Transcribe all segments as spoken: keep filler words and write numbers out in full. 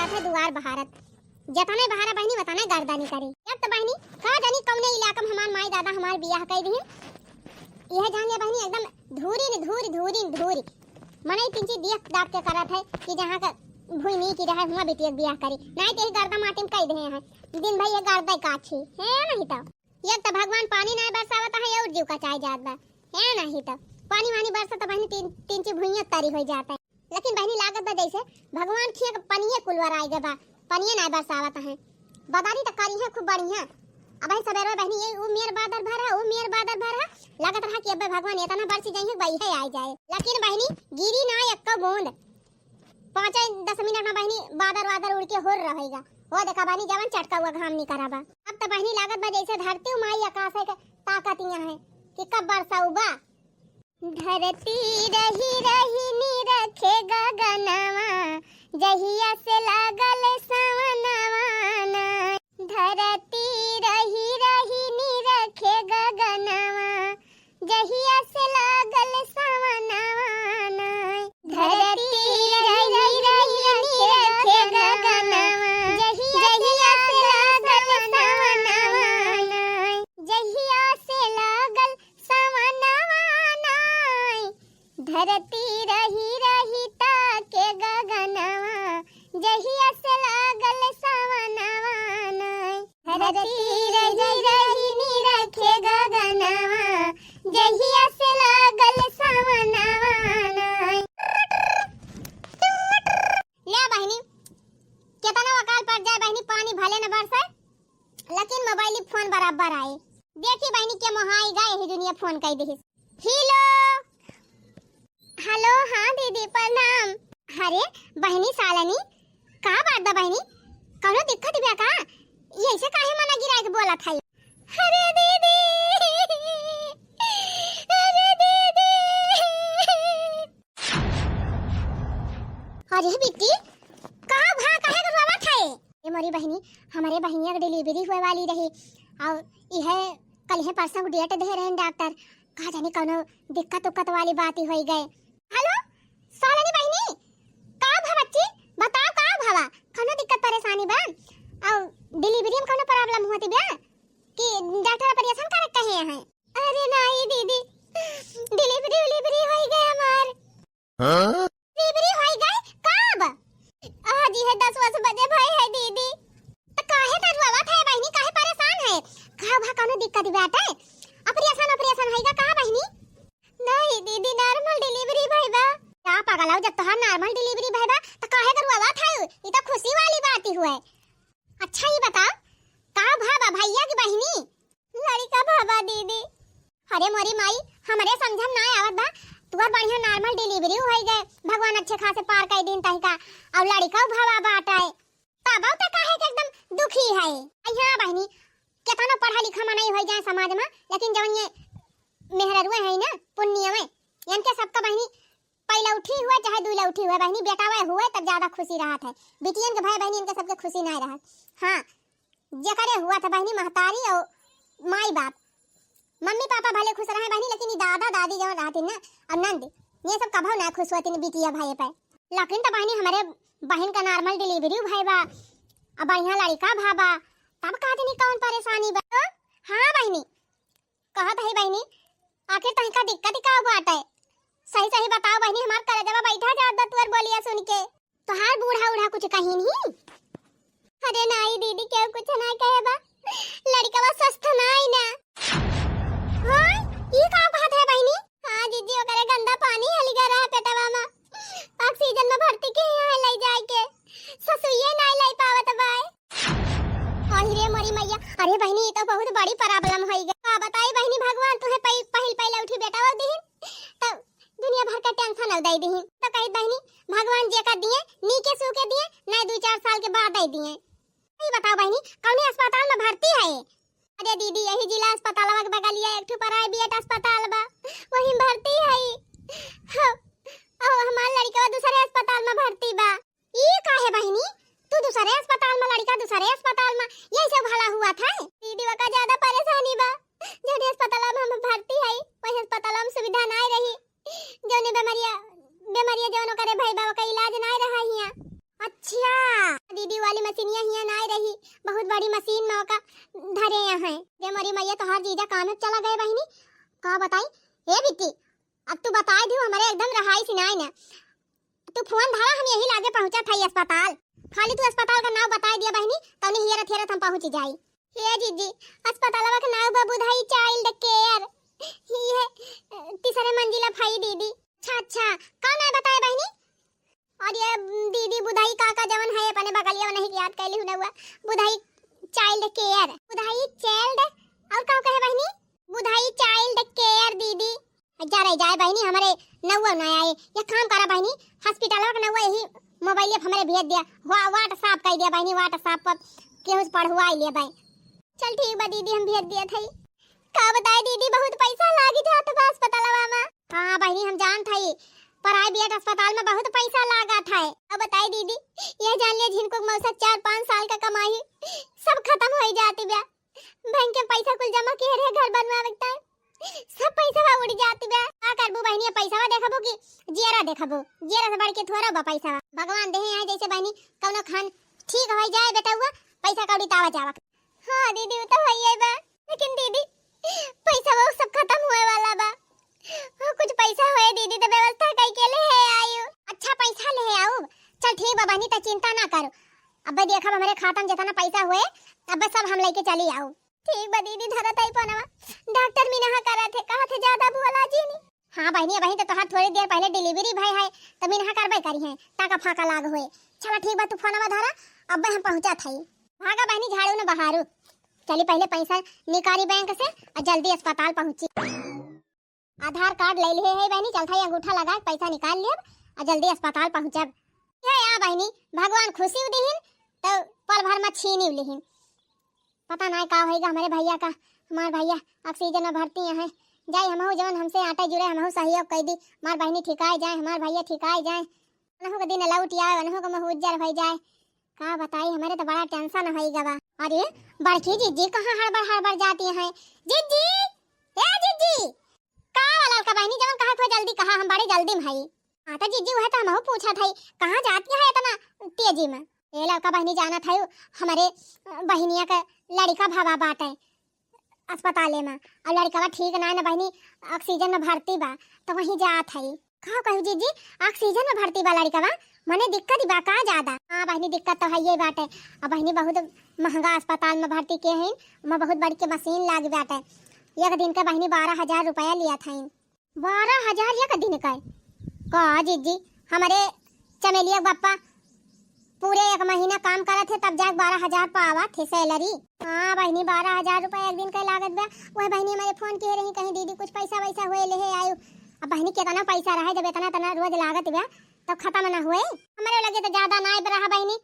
है दुआर बहारत। जतने बहारा बहिनी, वतने गर्दा निकरी। एक तो बहिनी, का जानी कौने इलाका में हमार माई दादा हमार बियाह कई दिहिन। यह जान जा बहिनी, एकदम धूरी न धूरी, धूरी न धूरी। मनई तिनची दियक दाब के करत है कि जहाँ का भुई नीकी रहे, हुआं बिटिया के बियाह करी। नाई ते ही गर्दा माटी में कई देहे हैं। दिन भर ये गर्दा काछी है नहीं तो। एक तो भगवान पानी नाई बरसावत है, और जीव कचाई जात बा। है नहीं तो पानी वानी बरसत तो बहिनी, तीन, तिनची भुइयां तरी हो जात है। लेकिन बहिनी, लागत बा जैसे भगवान खिया के पनिये कुलवर आए गए बा, पनिये नाई बरसावत है। बदारी तो करी है खूब बढ़िया। अब ही सबेरवा बहिनी, ये ऊ मेर बादल भर है, ऊ मेर बादल भर है। लागत रहा कि अब भगवान इतना बरसी जाइए, वही आ जाए। लेकिन बहिनी, गिरी ना एक्को बूंद। पाँच दस मिनट में बहिनी, बादल वादल उड़ के होर रहेगा। वो देखा बहिनी, जवन चटका हुआ घाम निकरा बा। अब तो बहिनी, लागत बा जैसे धरती माई आकाश है के ताकतियां है कि कब बरसाऊ बा। धरती रही रही निरखे गगनवा, जहिया से लागल सवनवा ना। धरती रही रही निरखे गगनवा, जहिया से लागल सवनवा ना। धरती रही रही निरखे गगनवा, जहिया से लागल सवनवा ना। जहिया से लागल सवनवा नाय, धरती रही रही ताके गगनवा, जहिया से लागल सवनवा नाय। धरती रही रही निरखे गगनवा, जहिया से लागल सवनवा नाय। ले बहिनी, केतना अकाल पड़ जाए बहिनी, पानी भले न बरसे, लेकिन मोबाइल फोन बराबर आए। देखी बहिनी, के मोहाई गा, यही दुनिया फोन कई दिहिस। हेलो। हेलो, हाँ दीदी, प्रणाम। अरे बहिनी सालनी, का बात बा बहिनी? कौनो दिक्कत बा का? ये ऐसे काहे मना गिराए के बोलत है? अरे दीदी, अरे दीदी। अरे बिट्टी, का भा, काहे के रोवत है? ए मोरी बहिनी, हमरे बहिनिया के डिलीवरी हुए वाली रही, और इहे कल है परसों को डेट दे रहे डॉक्टर। का जाने कौनो दिक्कत उक्कत वाली बात ही होई गए। हेलो, सालनी बहिनी, का भा बच्ची? बताओ का भवा? कौनो दिक्कत परेशानी बा? और डिलीवरी में कौनो प्रॉब्लम होती बा कि डॉक्टर ऑपरेशन करे कहे हैं? अरे नहीं दीदी, डिलीवरी उलीवरी होई गए हमार। हाँ? डिलीवरी होई गए? कब? आज ही है दस वस बजे भई है दीदी। तो काहे तो रोवत है बहिनी, काहे परेशान है? का भा कौनो दिक्कत बाटे? ऑपरेशन, ऑपरेशन होई गा का बहिनी? नहीं दीदी, नॉर्मल डिलीवरी भई बा। का पागल हो, जब तोहार नॉर्मल डिलीवरी भई बा तो काहे के रोवत है? ई तो खुशी वाली बात ही हुए। अच्छा ई बताओ, का भा बा भैया की बहिनी? लड़िका भवा दीदी। अरे मोरी माई, हमरे समझम ना आवत बा। तुहर बढ़िया नॉर्मल डिलीवरी होई गए, भगवान अच्छे खासे पार कई दिन तहिका, और लड़िका भवा बाटे। तब तो काहे के एकदम दुखी है। अइहा बहिनी, केतनो पढ़ा लिखा मनई होई जाए समाज में, लेकिन जवन ये मेहररुए है ना पुण्य में, इनके सबका बहिनी पहला उठी हुए चाहे दूला उठी हुए बहिनी, बेटावे हुए तब ज्यादा खुशी रहत है। बिटियन के भाई बहिनी इनके सबके खुशी ना रहत। हाँ, जेकरे हुआ था बहिनी महतारी और माई बाप, मम्मी पापा भले खुश रहे बहिनी, लेकिन ई दादा दादी जवन रहती ना, और नंद, ये सब कभो ना खुश होती बिटिया भाई पे। लेकिन तो बहिनी हमरे बहिन का नॉर्मल डिलीवरी भई बा, अब बढ़िया लड़िका भा बा, तब का जानी कौन परेशानी बा। तो हाँ बहिनी, कहत है बहिनी, आखिर तहिका दिक्कत का बाटे? सही सही बताओ बहिनी, हमार कलेजवा बैठा जात बा तुअर बोलिया सुन के। तोहार बूढ़ा उढ़ा कुछ कही नहीं? अरे नाई दीदी, केहू कुछ ना कहे बा, लड़िकवा स्वस्थ नाई ना। हाँ, ई का कहत है बहिनी? हाँ जीजी, ओकरे गंदा पानी हलिगा रहा पेटवा में, ऑक्सीजन में भर्ती के यहाँ ले जाए के, ससुइये नाई ले पावत बाय। अहि रे मोरी मैया, अरे बहिनी, ई तो बहुत बड़ी प्रॉब्लम होई गई। का बताई बहिनी, भगवान तुहे पहि-, पहिल पहिले उठी बेटा वो दिहिन, तो दुनिया भर का टेंशन दे दिहिन। तो कही बहिनी, भगवान जे का दिए, नीके सूके दिए, नहीं दो चार साल के बाद दे दिए। ई बताओ बहिनी, कौने अस्पताल में भर्ती है? अरे दीदी, यही जिला अस्पतालवा के बगलिया एक ठो प्राइवेट अस्पताल बा, वहीं भर्ती है। हो, ओ, हमार लड़िकवा दूसरे अस्पताल में भर्ती बा। ई काहे बहिनी? तू दूसरे अस्पताल में, लड़िका दूसरे अस्पताल में, यही सब भला हुआ था? दीदी, वका ज्यादा परेशानी बा। जौने अस्पताल में हम भर्ती है, वही अस्पताल में सुविधा नाय रही। जौने बेमरिया, बेमरिया जौन ओकरे भई बा, ओकर इलाज नाय रहा हियां। अच्छा, दीदी वाली मशीनिया हियाँ नाय रही, बहुत बड़ी मशीन में ओका धरे यहाँ है। रे मोरी मैया, तोहार जीजा काम में चला गए बहिनी। का बताई? ए बिट्टी, अब तू बताई दियो, हमरे एकदम रहाई सिनाई ना। तू फोन धरा, हम यही लागे पहुँचत हई अस्पताल। खाली तू अस्पताल का नाव बताई दिया बहिनी, तौने हियरत हियरत हम पहुँच जाई। हे जीजी, अस्पतालवा के नाव बा बुधाई चाइल्ड केयर। ये तीसरे मंजिला भाई दीदी। अच्छा, अच्छा, कौन है बताए बहिनी? और ये दीदी बुधाई काका जवन है अपने बगलिया में नहीं याद कैली हूँ ना हुआ। बुधाई चाइल्ड केयर, बुधाई चाइल्ड, और का कहे बहिनी? बुधाई चाइल्ड केयर दीदी। जा रे जाए बहिनी, हमरे नौवा ना आए। एक काम करा बहिनी, हॉस्पिटलवा के नौवा यही मोबाइल पर हमरे भेज दिया, व्हा-, WhatsApp कर दिया बहिनी, WhatsApp पर केहू से पढ़वाई ले बहिनी। चल ठीक बा दीदी, हम भेज दिया थई। का बताई दीदी, बहुत पैसा लागी जात बा अस्पतालवा में। हाँ बहिनी, हम जानत हई, प्राइवेट अस्पताल में बहुत पैसा लागत है। अब बताई दीदी, ये जान लिया झिनकुक मौसा चार पाँच साल का कमाई सब खत्म हो जाती बा। बैंक के पैसा कुल जमा किए रहे घर बनवावे के टाइम, सब पैसा उड़ जात बा। का करबू बहिनी, पैसा देखबू कि जियरा देखबू? जियरा से बढ़ के थोड़ा बा पैसा। भगवान देहे हैं जैसे बहिनी कौनो खान ठीक हो जाए बेटउआ, पैसा कौड़ी तावा जावा। हाँ दीदी, वो तो है ही बा, लेकिन दीदी पैसा वो सब खत्म हुए वाला बा। हाँ, कुछ पैसा होए दीदी तो व्यवस्था कई के ले है आयु। अच्छा पैसा ले आऊ, चल ठीक बा बहिनी, त चिंता ना करो। अब्बे देखब हमरे खाता में जितना पैसा हुए, अब्बे सब हम लेके चली आऊ। ठीक बा दीदी, धरत आई फोनवा। डॉक्टर मीनहा करत है, कहत है ज्यादा बोला जी नी। हाँ बहिनी, अबहिं तो तोहार थोड़ी देर पहले डिलीवरी भई है, तो मीनहा करबे करी है, ताका फाका लाग होए। चला ठीक बा, तू फोनवा धरा, अब्बे हम पहुँचत हई। भागा बहिनी, झाड़ू न बहारू। चली पहले पैसा निकारी बैंक से और जल्दी अस्पताल पहुँची। आधार कार्ड ले लिहे है बहिनी, चलत हई अंगूठा लगा के पैसा निकाल लेब और जल्दी अस्पताल पहुँचब। ये आ बहिनी, भगवान खुशी दिहिन तो पल भर में छीनी लिहिन। पता नाय का होइगा हमरे भैया का। हमार भैया ऑक्सीजन में भर्ती हैं। जाई हमहू जवन हमसे आटे जुड़े हमहू सहयोग कई दी। हमार बहिनी ठिकाए जाए, हमार भैया ठिकाए जाए। उनहू के दिन लौट आए, उनहू के मुँह उज्जर होई जाए। का बताई, हमरे तो बड़ा टेंशन होइगा बा। अरे बड़की जीजी कहाँ हड़बड़ हड़बड़ जाती हैं? जीजी, ए जीजी, का वाला का बहिनी जवन कहत हो जल्दी कहा, हम बड़ी जल्दी में हई। हाँ तो जीजी, वह तो हमहू पूछत हई, कहाँ जाती है इतना तेजी में? ए लड़का बहिनी जानत है, हमरे बहिनिया के लड़का भवा बाटे अस्पताले में, और लड़कवा ठीक ना है ना बहिनी, ऑक्सीजन में भर्ती बा, तो वहीं जात है। का कहू जीजी, ऑक्सीजन में भर्ती बा लड़कवा? मने दिक्कत बा का ज्यादा? हाँ बहिनी, दिक्कत तो है ये बाटे। अब बहिनी बहुत महंगा अस्पताल में भर्ती के हैं, ओमा बहुत बड़ी के मशीन लाग बाटे। एक दिन के बहिनी बारह हजार रुपया लिया था। बारह हजार एक दिन का? का जीजी, हमरे चमेलिया के बप्पा पूरे एक महीना काम करत है, तब जाके बारह हजार पावत है सैलरी। हाँ बहिनी, बारह हजार रुपया एक दिन का लागत बा। वह बहिनी हमरे फोन किहे रही, कहीं दीदी कुछ पैसा वैसा होए लेहे आयु। अब बहिनी कितना पैसा रहे, जब इतना इतना रोज लागत बा तब खत्म ना होए। हमरे लगे तो ज्यादा ना रहा बहिनी,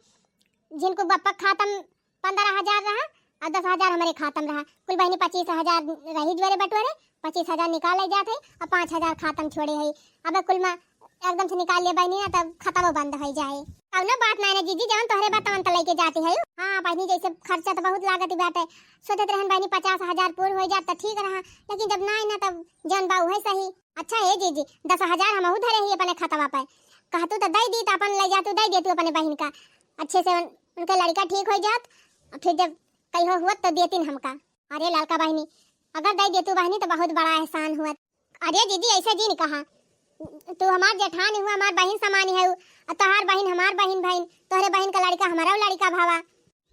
जिनको बप्पा खाता में पन्द्रह हजार रहा और दस हजार हमरे खाता में रहा, कुल बहिनी पच्चीस हजार रही जोरे बटोरे, पच्चीस हजार निकाले जात है और पाँच हजार खाता में छोड़े है। अब कुल में एकदम से निकाल ले बहिनी ना, तब खतबो बंद हो जाए। कौनो बात नाय ना जीजी, जवन तोहरे बा तवन त लेके जाती है। हाँ बहिनी, जैसे खर्चा तो बहुत लागत बाटे, सोचत रहन बहिनी पचास हजार पूर हो जात त ठीक रहा, लेकिन जब नाय ना तब जौन बा उहे सही। अच्छा हे जीजी, दस हजार हमहू धरे ही अपने खतवा पे, कहतू तो दे दी, तो अपन ले जातू, दे देतू अपने बहिन का, अच्छे से उन, उनके लड़का ठीक हो जात, और फिर जब कहियो हुआ तो देतीन हमका। अरे ललका बहिनी, अगर दे देतू बहिनी तो बहुत बड़ा एहसान हुआ। अरे दीदी, ऐसे जिन कहा, तू हमार जेठानी हुआ, हमार बहिन समानी है, और तोहार बहिन हमार बहिन भइन, तोहरे बहिन का लड़का हमारा लड़का भावा।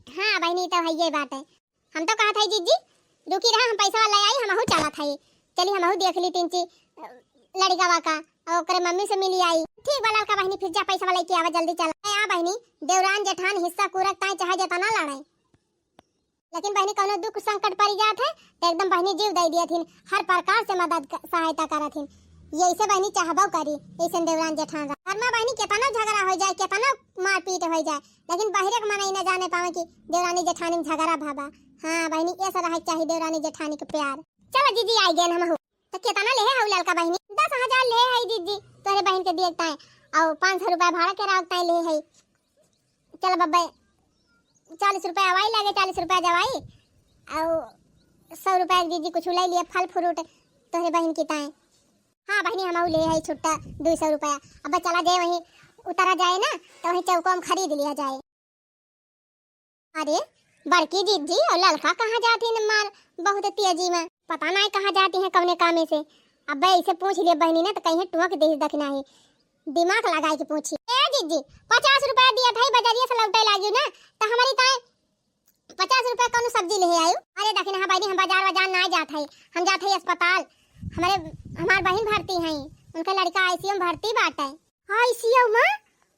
हाँ बहिनी, तो है ये बात है। हम तो कहत है जीजी, रुकी रहा, हम पैसा ले आई, हमहू चलत है। चली हमहू देख ली तीन ची लड़िकावा का, और ओकरे मम्मी से मिली आई। ठीक बा ललका बहिनी, फिर जा पैसा लेके आवा, जल्दी चला। ए, आ बहिनी, देवरान जेठान हिस्सा कूरक ताई चाहे जेतना लड़ाई, लेकिन बहिनी कौनो दुख संकट पड़ जात है तो एकदम बहिनी जीव दे दियत हिन, हर प्रकार से मदद क-, सहायता करत हिन। ये ऐसे बहिनी चाहबो करी, ऐसे देवरान जेठान रह। घर में बहिनी केतना झगड़ा हो जाए, केतना मारपीट हो जाए, लेकिन बाहरे के मनई न जाने पावे कि देवरानी जेठानी में झगड़ा भवा। हाँ बहिनी, ये सब रहे के चाही देवरानी जेठानी के प्यार। चलो जीजी, आई गए हम। तो केतना लेहे हऊ ललका बहिनी? दस हजार लेहे हई जीजी, तोहरे बहिन के दिए ताई, और पाँच सौ रुपया भाड़ा के राउक ताई लेहे हई। चल बब्बे, चालीस रुपया हवाई लागे, चालीस रुपया जवाई, और सौ रुपया के जीजी कुछ ले लिए, फल फ्रूट तोहरे बहिन की ताई। हाँ बहिनी, हम ले हई छुट्टा दो सौ रुपया। अब चला जाए वहीं उतरा जाए ना, तो वहीं चौको में खरीद लिया जाए। अरे, बड़की जिज्जी और ललका कहाँ जात ही मार बहुत तेजी में, पता नाई कहाँ जाती हैं कौने कामे से। अब ऐसे पूछ लिए बहनी ना तो कहीं टोक दे दखिना ही, दिमाग लगाए के पूछी। ए जिज्जी, पचास रुपया दिया था बजरिया से लौटे लागी ना, तो हमारी ताए पचास रुपया कौनो सब्जी ले आयु? अरे दखिना, हाँ बहनी, हम बाजार वाजार ना जात है, हम जात है अस्पताल। हमारे, हमार बहन भर्ती है, उनका लड़का आईसीयू में भर्ती बाटे। आईसीयू में?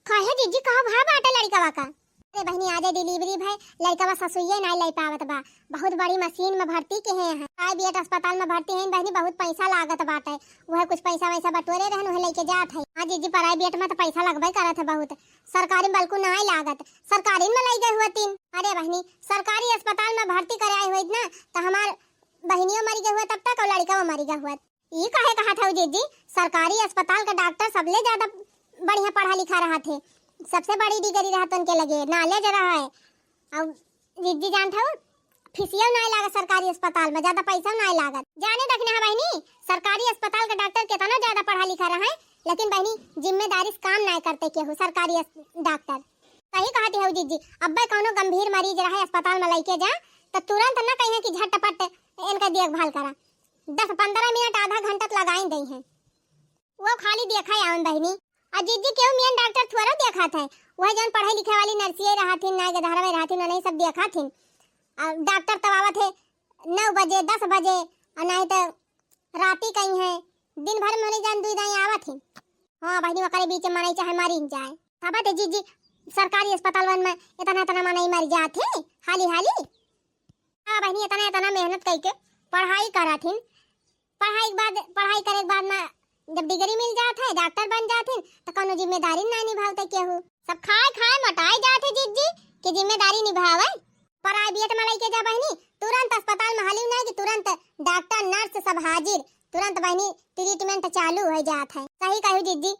काहे जिज्जी, कहाँ भा बाटे लड़कवा का? अरे बहनी, आजे डिलीवरी भय, लड़कवा ससुइये नाई ले पावत बा, बहुत बड़ी मशीन में भर्ती के हैं। प्राइवेट अस्पताल में भर्ती हैं बहनी, बहुत पैसा लागत बाटे, वह कुछ पैसा वैसा बटोरे रहन, वह लेके जात है। हाँ जिज्जी, प्राइवेट में तो पैसा लगबे करत है बहुत, सरकारी में बल्कु नाई लागत, सरकारी में लई गए हुए तीन। अरे बहनी, सरकारी अस्पताल में भर्ती कराए हुए ना, तो हमार बहनियों मरी गए हुए तब तक और लड़का वो मरी गए हुए। ई काहे कहा था जिज्जी, सरकारी अस्पताल का डॉक्टर सबले ज्यादा बढ़िया पढ़ा लिखा रहा थे, सबसे बड़ी डिग्री रहा तो उनके लगे, नॉलेज रहा है। और जिज्जी जानत हऊ, फीसियो नाय लागत सरकारी अस्पताल में, ज्यादा पैसा नाय लागत। जाने दखिना है बहनी, सरकारी अस्पताल के डॉक्टर केतना ज्यादा पढ़ा लिखा रहे, लेकिन बहनी जिम्मेदारी से काम नाय करते केहू सरकारी अस-, डॉक्टर। सही कहती हऊ जिज्जी, अब्बे कौनो गंभीर मरीज रहे अस्पताल में लइके जा, तो तुरंत न कहिए कि झटपट इनका देखभाल करा, दस पन्द्रह मिनट आधा घंटा तो लगाई दई हैं। वो खाली देखा आवन बहनी। आ जिज्जी केहू मेन डॉक्टर थोड़ा देखा थे, वह जौन पढ़े लिखे वाली नर्सिये रहथिन, नाय के धरवे रहथिन, उन्हें सब देखा थिन। आ डॉक्टर तब आवत है नौ बजे, दस बजे, और नहीं तो राती कहीं है, दिन भर में उन्हें जान दुई दाई आवत ही। हाँ बहनी, ओकरे बीच में मनई चाहे मरी न जाए। तब तो जिज्जी सरकारी अस्पताल वन में इतना इतना मनई मर जात है हाली हाली। हाँ बहनी, इतना इतना मेहनत करके पढ़ाई करत हिन, पढ़ाई के बाद, पढ़ाई करे के बाद में जब डिग्री मिल जात है, डॉक्टर बन जात हिन, तो कौनो जिम्मेदारी ना निभावते केहू। सब खाए खाए मोटाई जात है जिज्जी कि जिम्मेदारी निभावे। प्राइवेट में लइके जा बहनी, तुरंत अस्पताल में हाली नहीं कि तुरंत डॉक्टर नर्स सब हाजिर, तुरंत बहनी ट्रीटमेंट चालू हो जात है। सही कहू जिज्जी,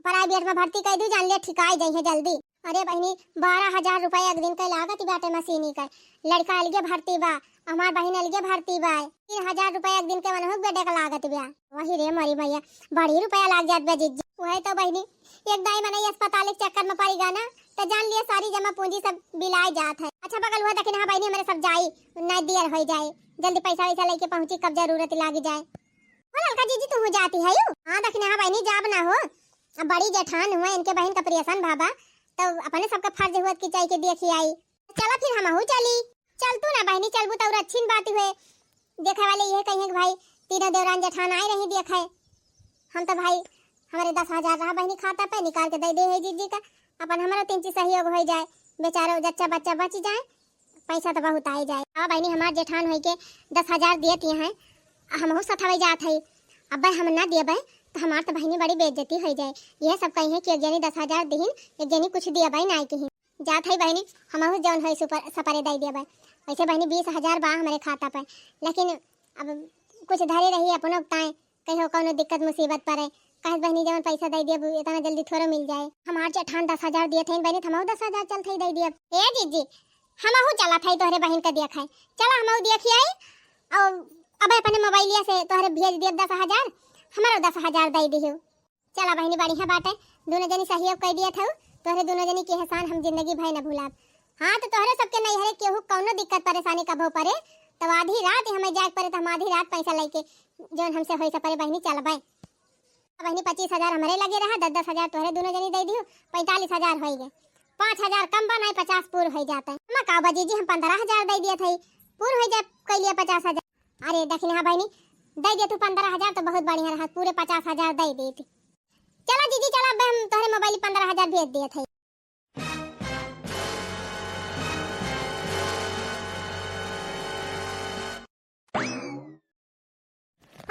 प्राइवेट में भर्ती कर दू, जान ले ठिकाई जाई है जल्दी। अरे बहनी, बारह हजार रुपया एक दिन के लागत बाटे मशीनी कर। लड़का अलगे भर्ती बा, हमार बहन अलगे भर्ती बा। तीन हजार रुपया एक दिन के मनोहक बेटे का लागत बा। वही रे मोरी मैया, बड़ी रुपया लाग जात बा जिज्जी। वही तो बहनी, एक दाई मनई अस्पताल के चक्कर में पड़ी गा ना, तो जान लिया सारी जमा पूंजी सब बिलाए जात है। अच्छा बगल हुआ दखिना बहनी, हमारे सब जाई, ना देर हो जाए, जल्दी पैसा वैसा लेके पहुंची, कब जरूरत लाग जाए। ओ ललका जिज्जी, तू जाती है यू? हाँ दखिना बहनी, जाब ना हो, अब बड़ी जेठान हुआ, इनके बहन का ऑपरेशन भाबा, तो अपने सबका फर्ज हुआ कि जाई के देखी आई। चला फिर हमहू चली। चल तू ना बहनी, चलबू तो और अच्छी बात हुए। देखे वाले ये कहिए कि भाई तीनों देवरान जेठान आए रही देखे। हम तो भाई हमारे दस हजार रहा बहनी खाता पे, निकाल के दे दे है जिज्जी का, अपन हमारा तीन चीज सहयोग हो जाए, बेचारो जच्चा बच्चा बच जाए, पैसा तो बहुत आई जाए। अब बहनी हमार जेठान होई के दस हजार दिए तिए हैं, हमहू सथवे जात है। अब हम ना दिए तो हमार तो बहनी बड़ी बेइज्जती हो जाए। यह सब कही है कि एक जनी दस हजार दिहिन, एक जनी कुछ दिए ना किहिन। जात है बहनी, हमहू जौन है सुपर सपरे दे दिए। वैसे बहनी बीस हजार बा हमारे खाता पे, लेकिन अब कुछ धरे रही अपनो ताए, कहियो कौनो दिक्कत मुसीबत पड़े, कहे बहनी जवन पैसा दे दिए इतना जल्दी थोड़ो मिल जाए। हमार जेठान दस हजार दिए थे बहनी, तो हमहू दस हजार चल थे दे दिए। ए जिज्जी, हमहू चला थे तोहरे बहन के देखे, चला हमहू देखी आई। और अब अपने मोबाइलिया से तोहरे भेज दिए दस हजार, हमारो दस हजार दे दियो। चला बहिनी, बढ़िया बाटे, दुनो जनी सहयोग कइ दिया था, तोहरे दुनो जनी के एहसान हम जिंदगी भर न भुलाब। हाँ, तो तोहरे सबके नैहरे केहू कौनो दिक्कत परेशानी कभो परे, तब आधी रात हमें जाए परे, तो हम आधी रात पैसा लेके जौन हमसे होई सपरे बहिनी चलबे। बहिनी, पच्चीस हजार हमरे लगे रहा, दस दस हजार तोहरे दुनो जनी दे दियो, पैंतालीस हजार होई गए। पाँच हजार कम बा, नहीं पचास पूर हो जाता है। हम का बा जीजी, हम पन्द्रह हजार दे दिया था, पूर हो जाए, कैलिए पचास हजार। अरे दखिनहा बहिनी, दे दे तू पन्द्रह हजार तो बहुत बढ़िया रहत, पूरे पचास हजार दे देती। चला जीजी, चला, अब हम तोहरे मोबाइल पन्द्रह हजार भेज दिए थे।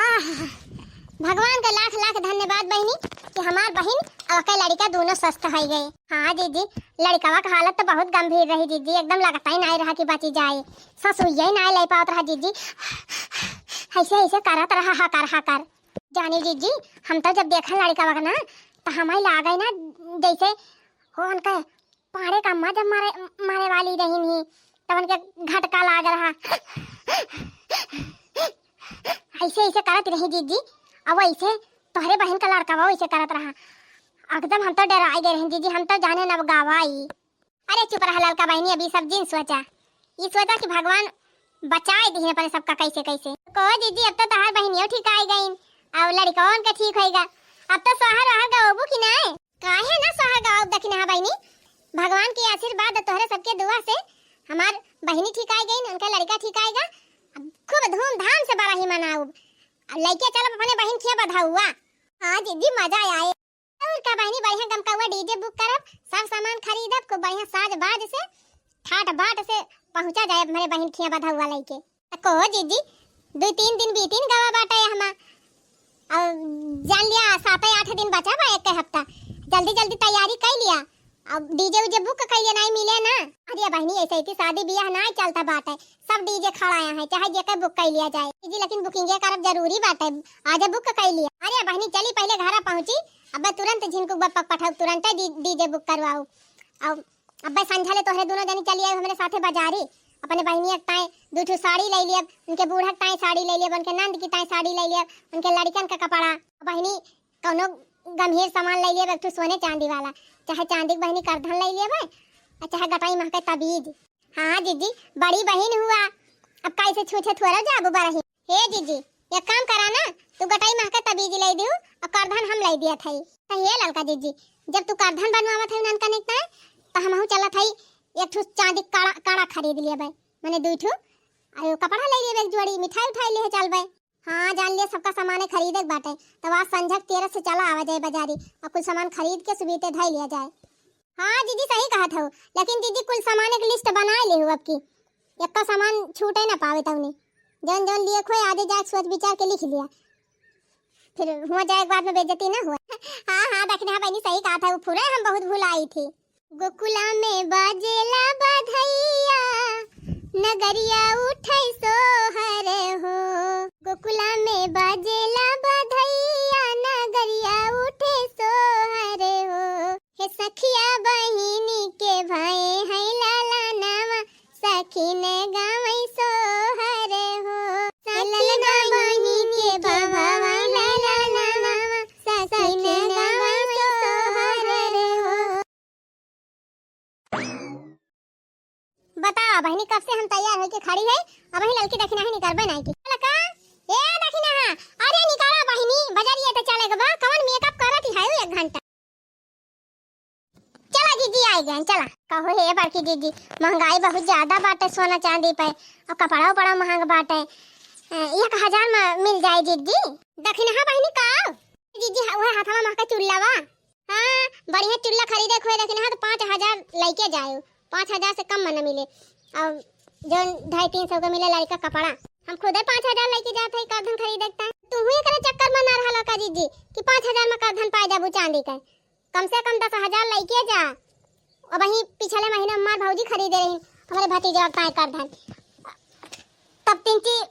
आह, भगवान का लाख लाख धन्यवाद बहिनी कि हमार बहिन और ओके लड़का दोनों स्वस्थ हो गए। हाँ जीजी, लड़कवा का हालत तो बहुत गंभीर रही जीजी, एकदम लगता ही नहीं रहा कि बची जाए। ससुइया ही नहीं ले पावत रहा जीजी, ऐसे ऐसे करत रहा, हाकर हाकर। जानी जीजी, हम तो जब देखा लड़कवा का ना, तो हमें लागे ना जैसे हो उनका पाड़े का अम्मा जब मारे, मारे वाली रही नहीं, तब उनके घटका लाग रहा। ऐसे ऐसे करत रही जीजी, अब ऐसे तोहरे बहन का लड़कवा वैसे करत रहा। एकदम हम तो डराइ गए रहन जीजी, हम तो जाने न अब गावा आई। अरे चुप रहा ललका बहिनी, अभी सब जिन सोचा, ई सोचा कि भगवान बचाए दिहे अपने सबका कैसे कैसे। कहो जीजी, अब तो तहार बहिनियो ठीक आइ गईन, अब लड़िकवन के ठीक होइगा, अब तो सोहर ओहर गवबू कि नाय? काहे ना सोहर गवाउब दखिनहा बहिनी, भगवान के आशीर्वाद तोहरे सबके दुआ से हमार बहिनी ठीक आइ गईन, उनका लड़िका ठीक आइगा, अब खूब धूमधाम से बरही मनाउब, अब लइके चलब अपने बहिन खिया बधउआ। हाँ जीजी, मजा आए। और का बहिनी, बढ़िया गमकउआ DJ book करब, सब सामान खरीदब, खूब बढ़िया साज बाज से ठाट बाट से पहुँचा जाए हमरे बहिन खिया बधउआ लइके। त कहो जीजी, दुइ तीन दिन बीतिन गवा बाटे हमा, और जान लिया सात आठ दिन बचा बा, एक हफ्ता, जल्दी जल्दी तैयारी कइ लिया। अब DJ उजे book कइले नाहीं मिले ना। अरे बहिनी, ऐसे ही शादी बियाह नाहीं चलता बाटे, सब DJ खड़ा है, चाहे जेकर book कइ लिया जाए। जीजी, लेकिन booking करब जरूरी बाटे, आज book कइ लिया। अरे बहिनी, चली पहिले घरा पहुँची, अब तुरंत झिनकू बप्पा पठाऊ, तुरंत DJ book करवाऊ। अब अब्बे संझा ले तोहरे दुनो जनी चली आइब हमरे साथे बजारी। अपने बहिनिया के ताईं दुइ ठो साड़ी लइ लियब, उनके बूढ़ा के ताईं साड़ी लइ लियब, उनके नंद की ताईं साड़ी लइ लियब, उनके लड़िकन का कपड़ा। बहिनी, कउनो गम्हीर सामान लइ लियब, एक ठो सोने चांदी वाला, चाहे चांदी के बहिनी करधन लइ लियब, अउर चाहे गटई महके तबीज। हाँ जीजी, बड़ी बहिन हुआ, अब कैसे छूछे थोड़ा जाबू बरही। हे जीजी, एक काम करा ना, तू गटई महके तबीज लइ दिहू अउर करधन हम लइ दियत हई। त हे ललका जीजी, जब तू करधन बनवावत हई ननकने के ताईं, त हमहू चलत हई एक ठो चांदी कड़ा, कड़ा खरीद लेबै, मने दुइ ठो, अउर कपड़ा लइ लेबै एक जोड़ी, मिठाई उठाई लेहे चलबै। हाँ, जान लिया सबका सामाने खरीदे के बाटे, तब आज संझक तेरह से चला आवा जाए बजारी अउर कुल सामान खरीद के सुबीते धइ लिया जाए। हाँ जीजी, सही कहत हऊ, लेकिन जीजी कुल सामान एक list बनाए लेहू अब की, एक्को सामान छूटे ना पावे तउने। जौन जौन लिए खोए आजे जाके सोच विचार के लिख लिया, फिर हुआ जाए के बाद में बेइज्जती ना हुआ। हाँ हाँ दखिनहा बहिनी, सही कहत हऊ, फुरे हम बहुत भुलाई थी। गोकुला में बाजेला बधइया, नगरिया उठै सोहर हो। गोकुला में बाजेला बधइया, नगरिया उठै सोहर हो। हे सखिया बहिनी के भए है लालनवा, सखिन गावै सोहर हो। सखिन बहिनी के भए है लालनवा, सखिन गावै सोहर हो। बतावा बहिनी, कब से हम तैयार होके खड़ी है, अबहीं ललकी दखिनहा निकरबे नाहीं की। ललका, ए दखिनहा, अरे निकरा बहिनी, बजरिया त चले के बा, कवन makeup करत ही है एक घंटा। चला जीजी, आइ गए, चला। कहो हे बड़की जीजी, महंगाई बहुत ज्यादा बाटे सोना चांदी पे, अउर कपड़ा उपड़ा महंग बाटे। ए, एक हजार में मिल जाए जीजी। दखिनहा बहिनी का? जीजी, उहे हाथवा महके चुल्ला बा। हाँ, बढ़िया चुल्ला खरीदे के होए लेकिन हाँ, तो पाँच हजार लइके जाए, पाँच हजार से कम में न मिले। अउर जौन ढाई तीन सौ के मिले लड़िका कपड़ा, हम खुदे पाँच हजार लइके जात हई करधन खरीदे के ताईं। तुहू एकरे चक्कर में ना रहल का जीजी कि पाँच हजार में करधन पाए जाबू चांदी के? कम से कम दस हजार लइके जा। अबहीं पिछले महीना हमार भौजी खरीदे रही, हमरे भतीजा के ताईं करधन। तब तीन चीज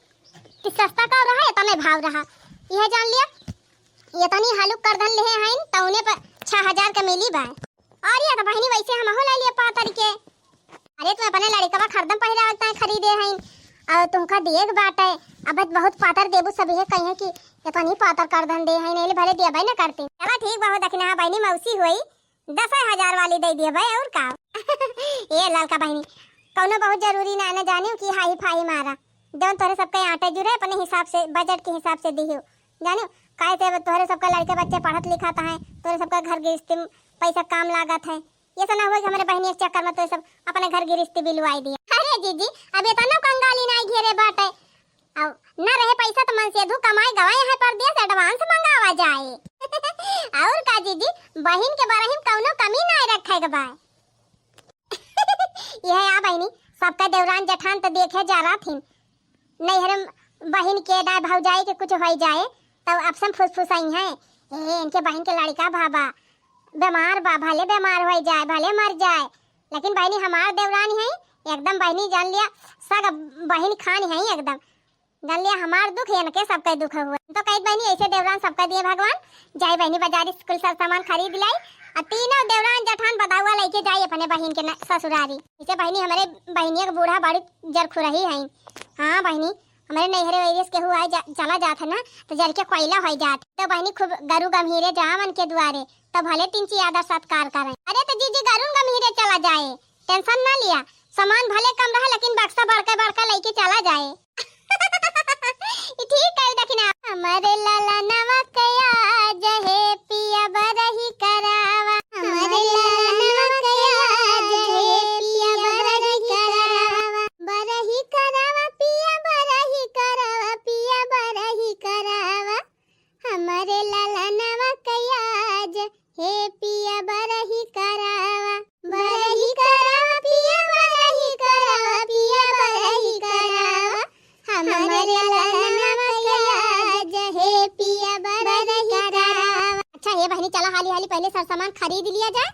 कि सस्ता का रहा, एतने भाव रहा। इहे जान लिया, एतनी हालुक करधन लेहे हईन, तउने पर छह हजार के मिली बा। अरे त बहिनी, वैसे हमहू ले लिए पातर के। अरे, तू अपने लड़िकवा खरदम पहिरावे के ताईं खरीदे हईन, अउर तुमका दिए के बाटे। अब बहुत पातर देबू, सब इहे कहिए कि एतनी पातर करधन दे हईन, एले भले देबे न करती। चला ठीक बा हो, दखिनहा बहिनी मौसी होई, दस हजार वाली दे दिए भाई, और का। ए ललका बहिनी, कौनो बहुत जरूरी ना, ना जानियो कि हाई फाई मारा। जौन तोहरे सबके आटे जुरे, अपने हिसाब से, बजट के हिसाब से दिहियो। जानियो, काहे से अब तोहरे सबका लड़के बच्चे पढ़त लिखत हैं, तोहरे सबका घर गृहस्थी में पैसा काम लागत है। ये सब ना हुआ कि हमरे बहिनी के चक्कर में तोहरे सब अपने घर गृहस्थी बिलवाई दिया। अरे जीजी, अब एतना कंगाली नाई घेरे बाटे। अब ना रहे पैसा त मन से धू कमाए गवाए है परदेस, advance मंगावा जाए। और का जीजी, बहिन के बरही में कौनो कमी नाय रखे के बा। यह आ बहिनी, सबका देवरान जेठान त देखे जा रहा थिन। नैहर में बहिन के दाय भौजाई के कुछ होई जाए, तब आपस में फुसफुसाई हैं, "ए, इनके बहिन के लड़िका भा बा, बीमार बा, भले बीमार होई जाए, भले मर जाए, लेकिन बहिनी हमार देवरानी है, एकदम बहिनी जान लिया, सग बहिन खानी है एकदम।" जान लिया, हमार दुख इनके सबके दुख हुआ। तो कहित बहिनी, ऐसे देवरान सबका दिए भगवान। जाई बहिनी बाजारी से कुल सब सामान खरीद लाई, आ तीनों देवरान जेठान बदाउआ लइके जाई अपने बहिन के न-, ससुरारी। ऐसे बहिनी, हमरे बहिनिया के बूढ़ा बड़ी जरखुरही हईन। हाँ बहिनी, हमरे नैहरे वैरियस केहू आए जा, चला जात है ना, तो जर के कोयला होई जात। तो बहिनी, खूब गरु गम्हीरे जावन के दुआरे, तो भले तिनची आदर सत्कार करें। अरे तो जीजी गरुन गम्हीरे चला जाए, tension ना लिया, सामान भले कम रहे लेकिन बक्सा बड़का बड़का लइके चला जाए। ई ठीक कही दखिना। हमरे ललनवा के आज हे पिया बरही करावा। हमरे ललनवा के आज हे पिया बरही करावा। बरही करावा पिया बरही करावा, पिया बरही करावा। हमरे ललनवा के आज हे पिया बरही करावा। बरही करावा पिया बरही करावा, पिया बरही करावा। हमरे ललनवा के आज हे पिया बरही करावा। अच्छा हे बहिनी, चला हाली हाली पहिले सर सामान खरीद लिया जाए,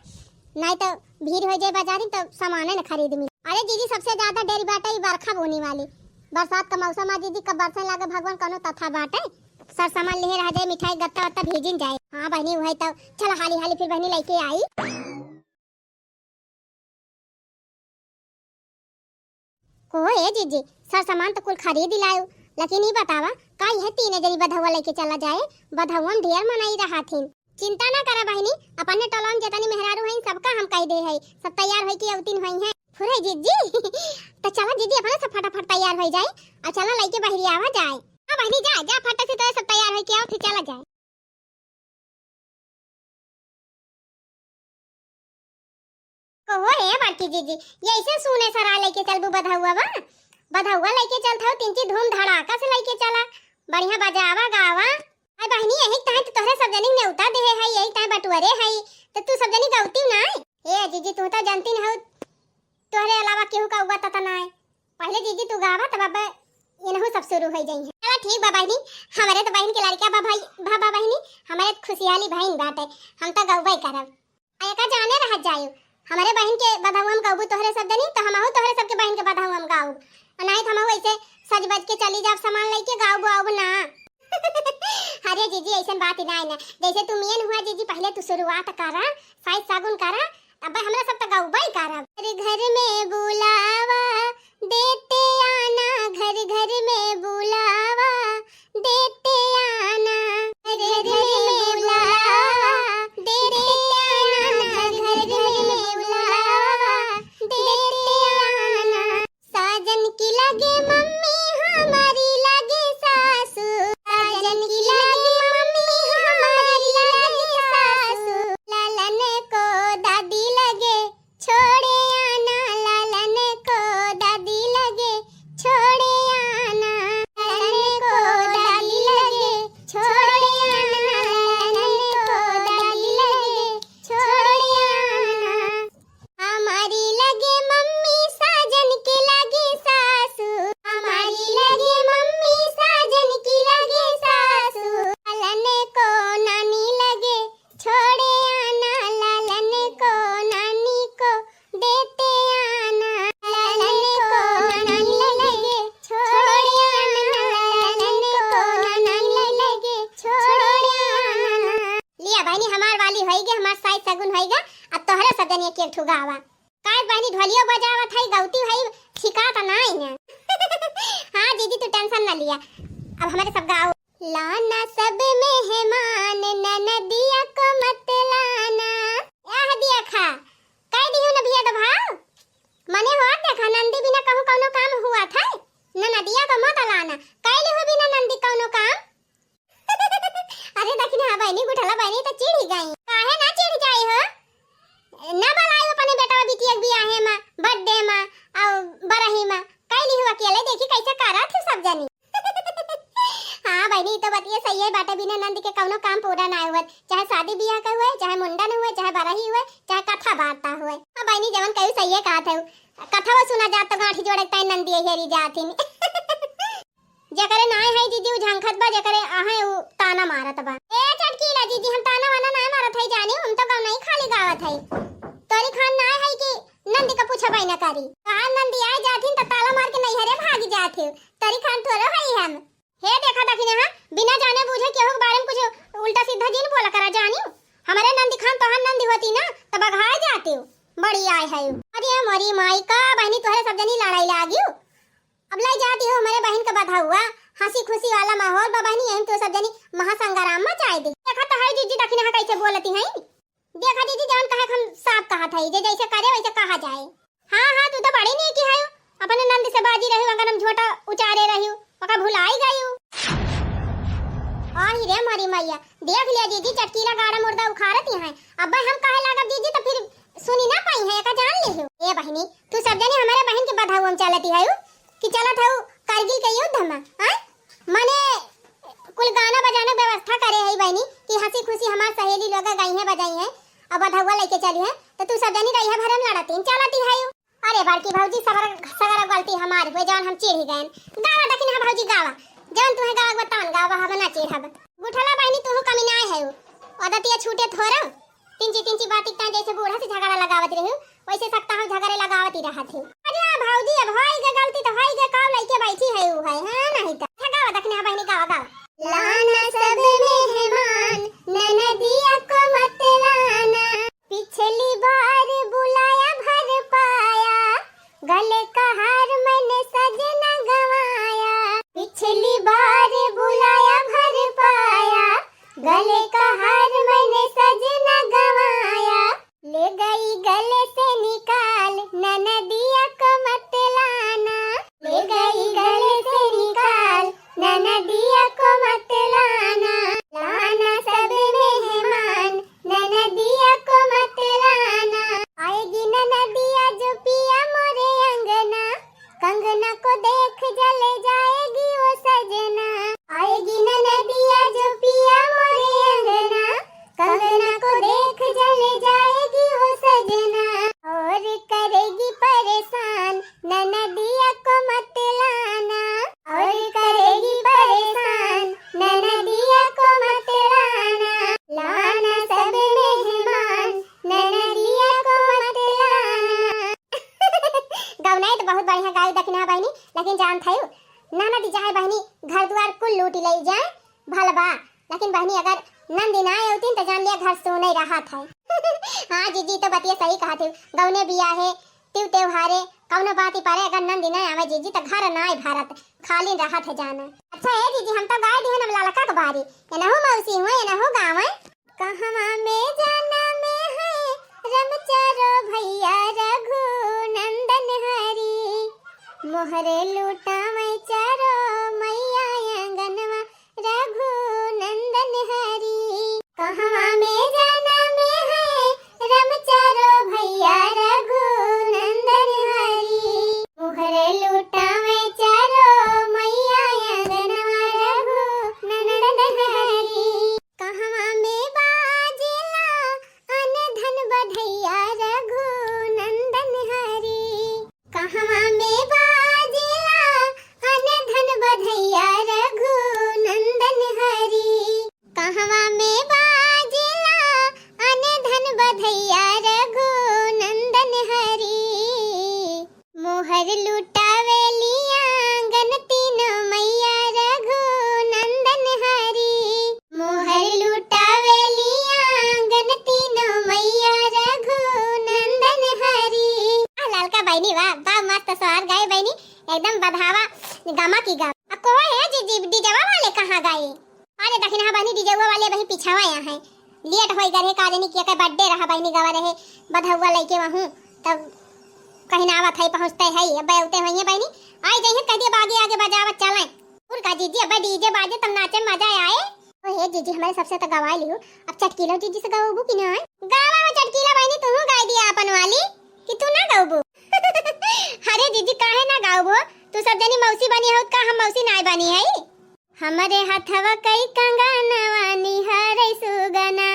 नाहीं तो भीड़ होइ जाए बाजारी तो सामाने न खरीद मिले। अरे जीजी, सबसे ज्यादा डेरी बाटे ई बरखा बूनी वाली। बरसात का मौसम आ जीजी, कब बरसे लागे भगवान कौनो तथा बाटे। सर सामान लिहे रह जाए, मिठाई गत्ता वत्ता भीजिन जाए। हाँ बहिनी, उहइ तो चला हाली हाली फिर बहिनी लइके आई। को ए जीजी, सर सामान तो कुल खरीद लायो, लेकिन ई बतावा, का इहे तीने जनी बधौवा लइके चला जाए? बधौवा में ढेर मनई रहथिन। चिंता ना करा बहिनी, अपने टोला में जेतनी मेहरारू हईन, सबका हम कहि दे हई, सब तैयार होइके अउतिन होइहैं। फुरई जीजी, तो चला जीजी, अपने सब फटाफट तैयार होइ जाए अउर चला लइके बहरी आवा जाए। हाँ बहिनी, जा जा, फटाक से तो सब तैयार होइके आओ, फिर चला जाए। कहो ए बड़की जीजी, ये ऐसे सूने सरा लइके चलबू बधौवा बा? बधौवा लइके चलत हौ, तिनची धूम धड़ाका से लइके चला, बढ़िया बजावा गावा। अरे बहिनी, यही ताईं तो तोहरे सब जनी नेवता देहे हई, यही ताईं बटुअरे हई, तो तू सब जनी गउतिउ नाहीं? ए जीजी, तू तो जानतिन हौ, तोहरे अलावा केहू का उबा तता नाहीं। पहिले जीजी तू गावा, तब अब इनहू सब शुरू होइ जइहैं। चला ठीक बा बहिनी, हमरे तो बहिन के लड़का बा भाई, बा, बा बहिनी, हमरे तो खुशिहाली बहिन बाटे, हम तो गउबे करब। आ एका जाने रहत जायु, हमरे बहिन के बधौवा में गउबू तोहरे सब जनी, तो हमहू तोहरे सबके बहिन के बधौवा में गाउब। आ नाहीं तो हमहू ऐसे सज बज के चली जाब, सामान लइके गाउब वाउब ना। अरे जीजी, ऐसन बात ही नाहीं ना, जैसे तू मेन हुआ जीजी, पहिले तू शुरुआत करा, साइज सागुन करा, अब हमरा सब तो गउबे करब। घर घर में बुलावा, देते आना, घर घर में बुलावा, देते आना। घर घर में बुलावा, देते आना, घर घर में बुलावा, देते आना। साजन की लगे मम्मी, हमारी लगे सासू। साजन की लगे मम्मी, हमारी लगे सासू। लालन को दादी लगे छोड़े आना, लालन को दादी लगे छोड़े आना। लालन को दादी लगे छोड़े आना, लालन को दादी लगे छोड़े आना। हमारी लगे मम्मी, साजन के लगे सासू। हमारी लगे मम्मी, साजन की लगे सासू। लालन को नानी लगे छोड़े आना, लालन को नानी को देते आना। लालन को नानी लगे छोड़े आना, लालन को नानी लगे छोड़े आना। लिया बहिनी, हमार वाली होइगे, हमार साइज सगुन होइगा। अब तोहरे सब जनी एक एक ठो गावा। काय बहिनी, ढोलियो बजावत हई, गउती हई, ठिकात नाई है। हाँ जीजी, तू tension ना लिया, अब हमरे सब गाओ। लाना सब मेहमान, ननदिया को मत लाना। आह दिया खा, कह दियो न भैया दबाओ। मने हो देखा, नंदी बिना कहूँ कौनो काम हुआ था? ननदिया को मत लाना, कैली हो बिना नंदी कौनो काम? अरे दखिनहा बहिनी, गुठला बहिनी तो चिढ़ी गई। काहे ना चिढ़ जाई हो? ना बुलायो अपने बेटवा बिटिया के बियाहे मा, birthday मा, अउ बरही मा। कैली हो अकेले, देखी कैसे करत हो सब जनी। हाँ बहिनी, ई तो बतिया सही है बाटे, बिना नंद के कौनो काम पूरा ना हुए, चाहे शादी बियाह का हुए, चाहे मुंडन हुए, चाहे बरही हुए, चाहे कथा वार्ता हुए। हाँ बहिनी, जवन कहू सही है कहत है, कथवा सुना जात तो गांठी जोड़े ताई नंदी हेरी जाथिन। जेकरे नाय है जीजी उ झंखत बा, जेकरे आहे उ ताना मारत बा। ए चटकीला जीजी, हम ताना वाना नाय मारत है जानी, हम तो गौनई खाली गावत है। तोरी खान नाय है कि नंदी का पूछबे न करी। कहाँ नंदी आए जाथिन त ताला मार के नैहरे भाग जाथिन। तोरी खान थोड़ो है हम। हे देखा दखिनहा, बिना जाने बूझे केहू के बारे में कुछ उल्टा सीधा जिन बोला करा जानी। हमरे नंदी खान तोहार नंदी होती ना त बघाए जाती। बड़ी आए है। अरे मोरी माई का बहिनी तोहरे सब जनी लड़ाई लागियो। अब लाई जाती हो हमरे बहिन का बधौवा, हंसी खुशी वाला माहौल बा बहिनी, यही तो सब जनी महासंग्राम मचाए दे। देखा तो है जीजी दखिनहा कैसे बोलती है। देखा जीजी, जौन कहे हम साफ कहत हई, जे जैसे करे वैसे कहा जाए। हाँ, हाँ, तू तो बड़ी नीकी हयू, अपने नंद से बाजी रही, अगर हम झोटा उचारे रही, ओका भुलाई गयू। आई रे मोरी मैया, देख लिया जीजी, चटकीला गाड़ा मुर्दा उखाड़त ही हैं। अब हम कहे लागब जीजी तो फिर सुनी ना पाई है, एका जान लियो। ए बहिनी, तू सब जनी हमारे बहिन के बधाऊ हम चलती हयू कि चलत हऊ करगिल के युद्ध में, आय? मने कुल गाना बजाना के व्यवस्था करे है बहिनी कि हंसी खुशी हमार सहेली लोग गई है बजाई है और बधौआ लेके चली है, तो तू सब जनी रही है भरम लड़तीन चलती है। अरे बड़की भौजी, सगर सगर गलती हमार हुए, जौन हम चिढ़ ही गए। गावा दखिन, हाँ भौजी गावा, जौन तुम्हें गावा तवन गावा, हम ना चिढ़ब। गुठला बहिनी तू कमी ना है, आदतिया छूटे थोड़ा। तिंची तिंची बाती का जैसे बूढ़ा से झगड़ा लगावत रही, वैसे सकता हम झगड़े लगावत ही रहत ही। अरे भौजी, अब होई गे गलती तो होई गे, काव लइके बैठी है ऊ है, हाँ नहीं तो। अच्छा गावा दखिन, हाँ बहिनी गावा, गावा। लाना सब मेहमान, ननदिया को मत लाना। पिछली बार बुलाया भर पाया, गले का हार मैंने सजना गंवाया। पिछली बार बुलाया भर पाया, गले का हार मैंने सजना गंवाया। ले गई गले से निकाल, ननदिया को मत लाना। ले गई गले से निकाल, ननदिया को मत लाना। लाना सब मेहमान, ननदिया को मत लाना। आएगी ननदिया जो पिया मोरे अंगना, कंगना को देख जले जाएगी वो सजना। आएगी ननदिया जो पिया मोरे अंगना, कंगना को देख जले जाएगी वो सजना। और करेगी परेशान, ननदिया को मत लाना। और करेगी परेशान, ननदिया को मत लाना। लाना सब मेहमान, ननदिया को मत लाना। गौनाई तो बहुत बढ़िया गाई दखिन हा बहिनी, लेकिन जानत हयू, ननदी चाहे बहिनी घर दुआर कुल लूटी लई जाए, भल बा, लेकिन बहिनी अगर नंदी ना आवतीन तो जान लिया घर सूने रहत है। हाँ जीजी, तो बतिया सही कहत हयू, गौने बियाहे, तिउ त्योहारे, कौनो बाती परे अगर नंदी ना आवे जीजी तो घर ना भरत, खाली रहत है जाना। अच्छा ए जीजी, हम तो गाय दिहन अब ललका के बारी, एनहु मौसी हुए, एनहु गावे। कहवा में जाना में है रमचारो भैया रघु नंदन हरी। मोहरे लुटावे चारो मैया आंगनवा रघु नंदन हरी। कहवा में जाना में है रमचारो भैया रघु नंदन हरी। मोहरे लुटावे चारो मैया आंगनवा रघु नंदन हरी। कहवा में बाजेला अन धन बधैया रघु नंदन हरी। कहवा में बाजेला अन धन बधैया रघु नंदन हरी। कहवा में बाजेला अन धन बधैया रघु नंदन हरी। मोहर लुटावेली आंगन तीनों मैया रघु नंदन हरी। मोहर लुटावेली आंगन तीनों मैया रघु नंदन हरी। आ ललका बहिनी वाह, बा मस्त सोहर गाए बहिनी, एकदम बधावा गमा की गम। आ कोई है जी, जी डीजवा वाले कहाँ गए? अरे दखिन हा बहिनी, डीजेवा वाले बहिनी पिछावा आया है, लेट होई गए, का जानी के के बर्थडे रहा बहिनी, गवा रहे बधौआ लइके वहूँ, तब कहीं ना आवत है, पहुँचते है, अब उते होइए बहिनी, आई जाइए, कह दिए बागे आगे बजावत चलें। और का जीजी, अब डीजे बाजे तब नाचे मजा आए। ओ हे जीजी, हमारे सबसे तो गवाई लियो, अब चटकीलो जीजी से गवाबू कि ना? गावा हो चटकीला बहिनी, तू गाई दिया अपन वाली कि तू ना गवाबू? अरे जीजी, काहे ना गावबो? तू सब जनी मौसी बनी हो, का हम मौसी नाय बनी है? हमरे हथवा कई कंगनवा निहारै सुगना।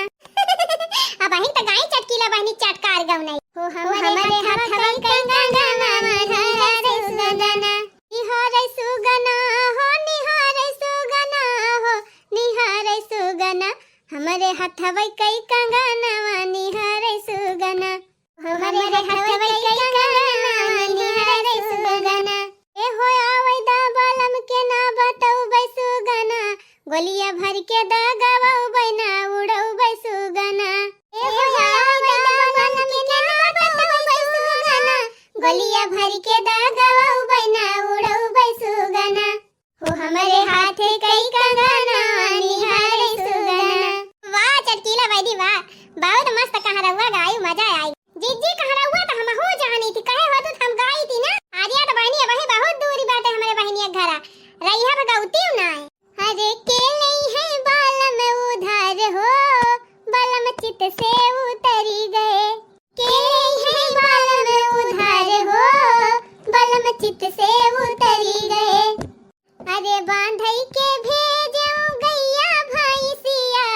अब अहिन त गाई चटकीला बहिनी चटकार गौनाई। हो हमरे हथवा कई कंगनवा निहारै सुगना। निहारै सुगना हो, निहारै सुगना हो, निहारै सुगना। हमरे हथवा कई कंगनवा निहारै सुगना। हमरे हथवा कई कंगनवा निहारै सुगना। ए हो आवै दा बालम के ना बतौबै सुगना, गोलिया भर के दा गवौबै ना उड़ौबै सुगना। ए हो आवै दा बालम के ना बतौबै सुगना, गोलिया भर के दा गवौबै ना उड़ौबै सुगना। हो हमरे हाथे कई कंगनवा निहारै सुगना। वाह चटकीला बहिनी वाह, बहुत मस्त कहा गए। के लेइहैं बालम उधार हो, बलम चित से उतरी गए। अरे बांधई के भेजेउ गइया भैंसिया,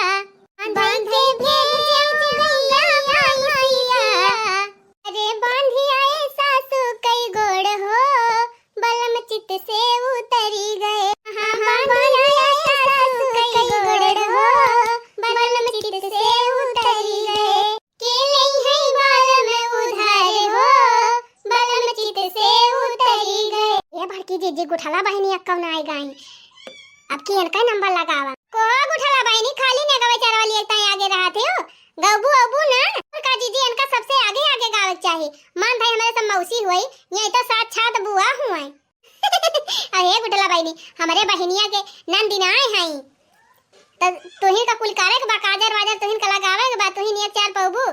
बांधई के भेजेउ गइया भैंसिया। अरे बांधी आए सासु कई गोड़ हो, बलम चित से उतरी गए। हाँ, बांधी आए सासु कई गोड़ हो, बलम चित से उतरी गए। के लेइहैं बालम उधार हो, बलम चित से उतरी गए। ए बड़की जिज्जी, गुठला बहिनी अक्कौ ना आइ गईं। अब की इनका नंबर लगावा। को गुठला बहिनी, खाली ने गवे चरवा लिए ताई आगे रहत हो। गौबू अबू ना, का जिज्जी इनका सबसे आगे आगे गावे के चाही। मान भाई हमरे सब मौसी हुई, ये तो साक्षात बुआ हुई। अरे गुठला बहिनी, हमरे बहिनिया के नंदिनाए हई। त तुहिन का कुल करे के बा, काजर वाजर तुहिन का लगावे के बा, तुहिन एक चार पौबू।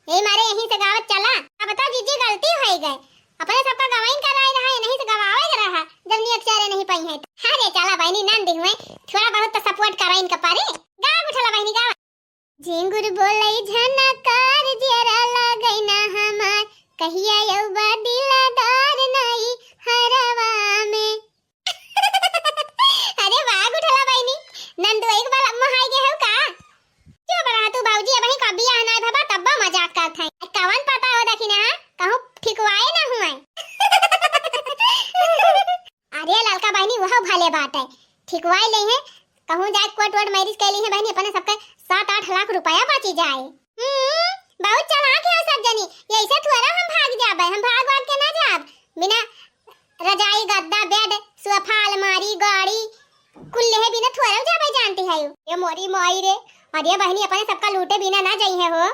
ए मारे यहीं से गावत चला। अब तो जिज्जी गलती होइ गए, अपने सबका गवाइन कराए रहा, यहीं से गवावे के रहा, जब एक चारे नहीं पाई है। अरे चला बहिनी, नंदी हुए, थोड़ा बहुत तो सपोर्ट कराइन का पारे। गा गुठला बहिनी, गा। झिंगुर बोलै झनकार, जियरा लागै ना हमार, कहिया अउबा दिलदार नई हरवा में। अरे वाह गुठला बहिनी, नंदोई के बलम मोहाई गए हो का? चुप रहा तू भौजी, अबहीं का बियाह नाय भवा, तब्बा मजाक करत हैं। कवन पता हो देखी ना, कहूँ ठिकवाए ना हुए। अरे ललका बहिनी, वह भले बात है, ठिकवाए लेइहैं। कहूँ जाए कोर्ट वोर्ट मैरिज कर लीहैं बहिनी, अपने सबके सात आठ लाख रुपया बची जाए। हम्म, बहुत चालाक है सब जनी। यही से थोड़ा हम भाग जाबे, हम भाग भाग के ना जाब। बिना रजाई, गद्दा, बेड, सोफा, अलमारी, गाड़ी, कुल लेहे बिना थोड़ा जाबे जानती है। ये मोरी माई रे, अरे बहिनी, अपने सबका लूटे बिना ना जाइहैं हो।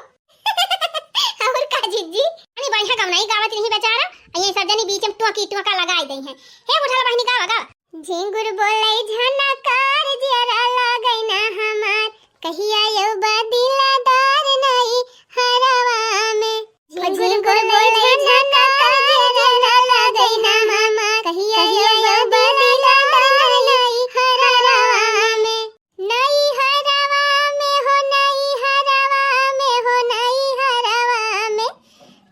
और का जिज्जी? अरे बढ़िया गवनाई गावत रही बेचारा, ये सब जनी बीच में टोकी टोका लगाई देइहैं। हे गुठला बहिनी, गावा, गावा। झिंगुर बोलै झनकार, जियरा लागै ना हमार, कहिया अउबा दिलदार नई हरवा में। झिंगुर बोलै झनकार, जियरा लागै ना हमार, कहिया अउबा दिलदार नई हरवा में। नई हरवा में हो, नई हरवा में हो, नई हरवा में,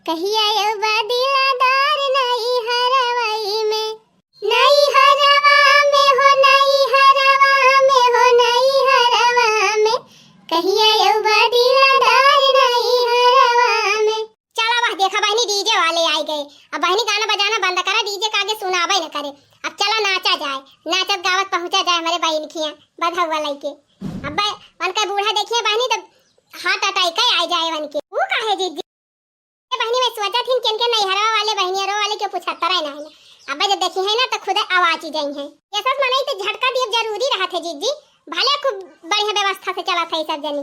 कहिया अउबा दिलदार नई हरवई में। नई हरवा में हो, नई हरवा में हो, नई हरवा में, कहिया अउबा दिलदार नई हरवा में। चला वाह, देखा बहिनी, डीजे वाले आइ गए। अब बहिनी गाना बजाना बंद करा, डीजे का आगे सुनाबे न करे। अब चला नाचा जाए, नाचत गावत पहुँचा जाए हमरे बहिन खिया बधौवा लइके। अब बै-, उनका बूढ़ा देखिए बहिनी, तब हार्ट अटैक आइ जाए उनके। ऊ काहे जिज्जी? ए बहिनी, मैं सोचत हिन कि इनके नैहरवा वाले, बहिनियरो वाले क्यों पूछत रहे ना है ना। अब जब देखी है ना, तो खुद आवाज ही जाई है। ये सब मनई तो झटका दिए जरूरी रहत है जिज्जी, भले खूब बढ़िया व्यवस्था से चलत है सब जनी।